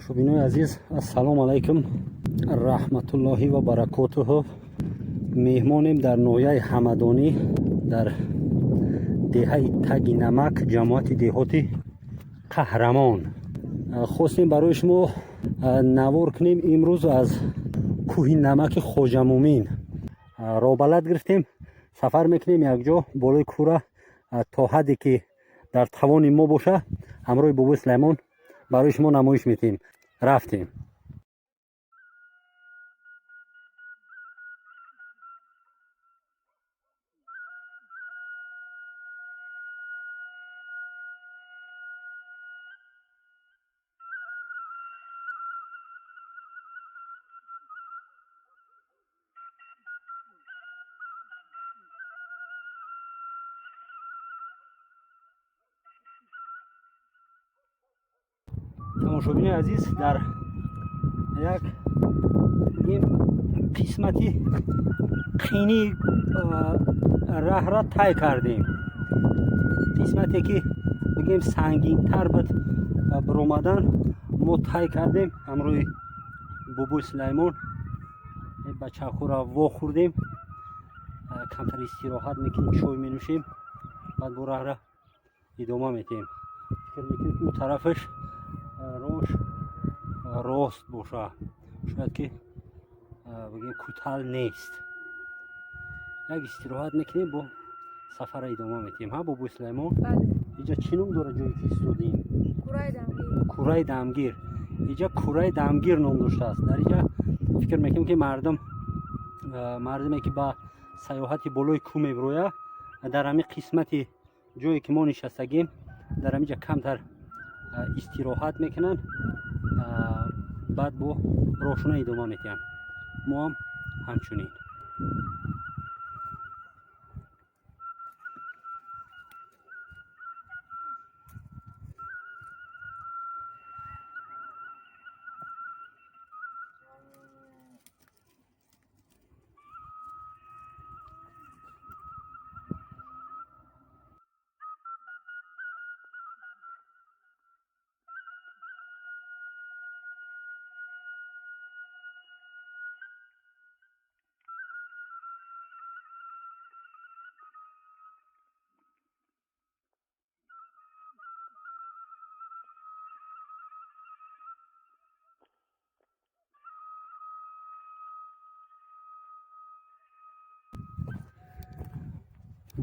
Тамошобинои азиз, ассалому алайкум раҳматуллоҳи ва баракотуҳу. Меҳмонем дар ноҳияи Ҳамадонӣ, дар деҳаи Таги Намак, ҷамоати деҳоти Қаҳрамон. Хостем барои шумо навор кунем. Имрӯз аз кӯҳи Намаки Хоҷамумин роҳбалад гирифтем, сафар мекунем якҷо болои кӯҳра, то ҳадде ки дар тавони мо боша, ҳамроҳи бобои Сулаймон барои шумо намоиш метиҳем. Рафтем. Тамошобинои азиз, дар як қисмати қини раҳра тай кардем, қисмате ки бигем сангинтар буд биромадан, мо тай кардем ҳамроҳи бобои Сулаймон. Бачаҳоро вохӯрдем, камтар истироҳат мекунем, чой менӯшем, баъд бо раҳра идома метиҳем. Фикр мекунем, ки ӯ тарафаш рош рост боша, шояд ки бигем кутал нест. Як истироҳат мекунем, бо сафара идома метиҳем. Ҳа, бобои Сулаймон, иҷа чӣ ном дорад ҷое ки истодем? Кураи Дамгир. Иҷа Кураи Дамгир ном доштааст. Дар иҷа фикр мекунем, ки мардуме ки ба сайёҳати болои кӯҳ мебирояд, дар ҳамин қисмати ҷое ки мо нишастагем, дар ҳамин ҷа камтар истироҳат мекунанд, баъд бо роҳшона идома метиҳанд. Мо ҳам ҳамчунин.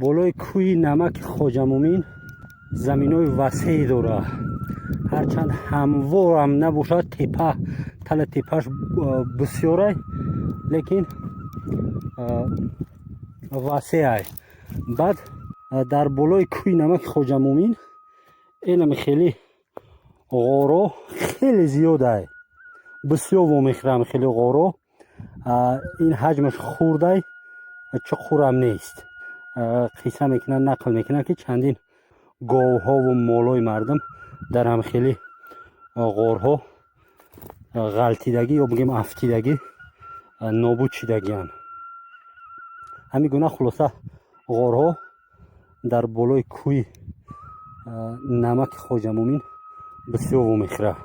Болои кӯҳи Намаки Хоҷамумин заминҳои васеъ дорад, ҳарчанд ҳамворам набошад, тепа тала тепаш бисёрай, лекин васеъай. Баъд дар болои кӯҳи Намаки Хоҷамумин инами хеле ғоро хеле зиёдай, бисёр вомехӯрам хеле ғоро. Ин ҳаҷмаш хурдай, чуқурам нест. Қисса мекунанд, нақл мекунанд, ки чандин говҳову молои мардум дар ҳамхели ғорҳо ғалтидагӣ ё бигем афтидагӣ нобуд шидагианд. Ҳамин гуна, хулоса, ғорҳо дар болои кӯҳи Намаки Хоҷамумин бисёр вомехӯрад.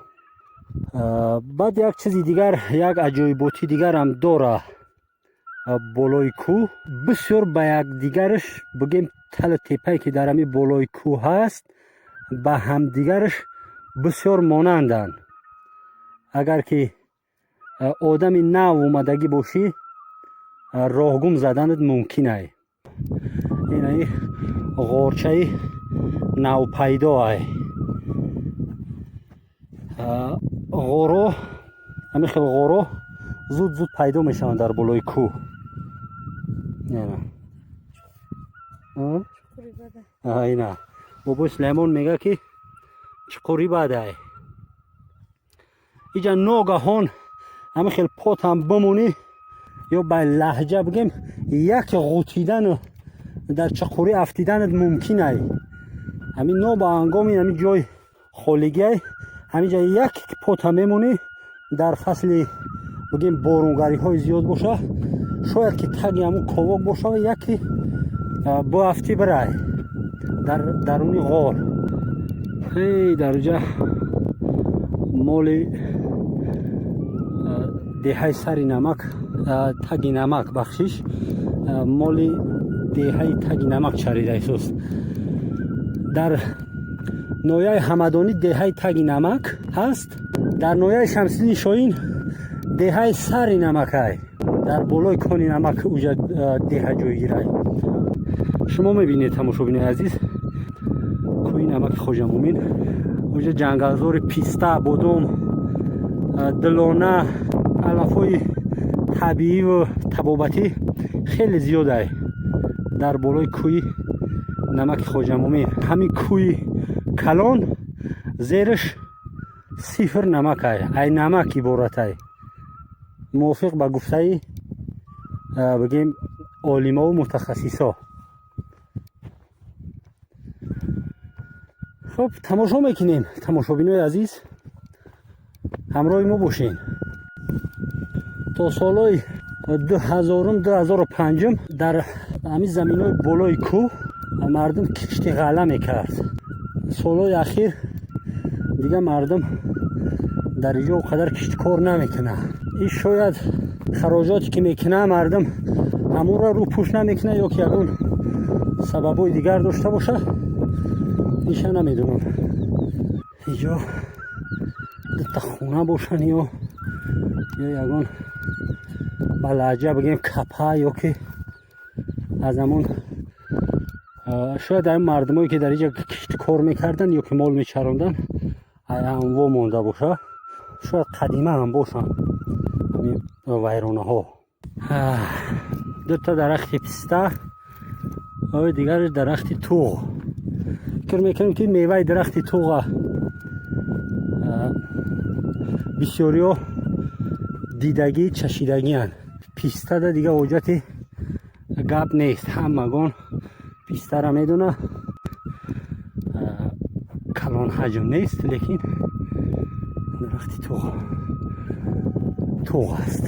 Баъд як чизи дигар, як аҷоиботи дигарам дорад болои кӯҳ. Бисёр ба якдигараш, бигем, талу тепае ки дар ҳамин болои кӯҳ ҳаст, ба ҳамдигараш бисёр монанданд. Агар ки одами нав омадагӣ бошӣ, роҳгум заданат мумкин ай. Инаи ғорчаи навпайдо ай. Ғоро, ҳамин хел ғоро зуд зуд пайдо мешаванд дар болои кӯҳ. Ина бобои Сулаймон мега, ки чуқури бадай. Иҷа ногаҳон ҳамин хел потам бимонӣ, ё ба лаҳҷа бигем, як ғутидану дар чуқурӣ афтиданат мумкин ай. Ҳамин нобаҳангоми ҳамин ҷой холигиай, ҳаминҷа як пота мемонӣ, дар фасли, бигем, боронгариҳои зиёд боша, шояд ки таги ҳамун ковок боша, яке буафтӣ бирай дар даруни ғор. Эй, дар ҷа моли. Деҳаи Сари Намак, Таги Намак, бахшиш, моли деҳаи Таги Намак чарида истааст. Дар ноҳияи Ҳамадонӣ деҳаи Таги Намак ҳаст, дар ноҳияи Шамсиддини Шоҳин деҳаи Сари Намакай. Дар болои кони намак уҷа деҳа ҷойгирай. Шумо мебинед, тамошобинои азиз, кӯҳи намаки Хоҷамумин. Уҷа ҷангалзори писта, бодом, дилона, алафҳои табииву табобатӣ хеле зиёдай дар болои кӯҳи намаки Хоҷамумин. Ҳамин кӯҳи калон зериш сифр намакай, ай намак иборатай, мувофиқ ба гуфтаи, бигем, олимову мутахассисо. Хуб, тамошо мекунем. Тамошобинои азиз, ҳамроҳи мо бошед. То солҳои 2000-ум, 2005-ум дар ҳамин заминҳои болои кӯҳ мардум кишти ғалла мекард. Солҳои ахир дигар мардум дар инҷо о қадар кишткор намекунад. Ин шояд хароҷоте ки мекунад мардум, ҳамонро рӯпӯш намекунад ё ки ягон сабабҳои дигар дошта бошад, иша намедонам. Инҷо дута хона бошанд ё ягон, ба лаҳҷа бигем, капа ё ки аз ҳамон шояд ҳамин мардумое ки дар инҷа киштикор мекарданд ё ки мол мечаронданд, анво монда боша. Шояд қадима ҳам бошанд ҳамин вайронаҳо. Дута дарахти писта, дигари дарахти туғ. Фикр мекунем, ки меваи дарахти туға бисёриҳо дидагӣ, чашидагианд. Пистада дига ҳоҷати гап нест, ҳамагон пистара медона. Калон ҳаҷм нест, лекин дарахти туғ туғ аст.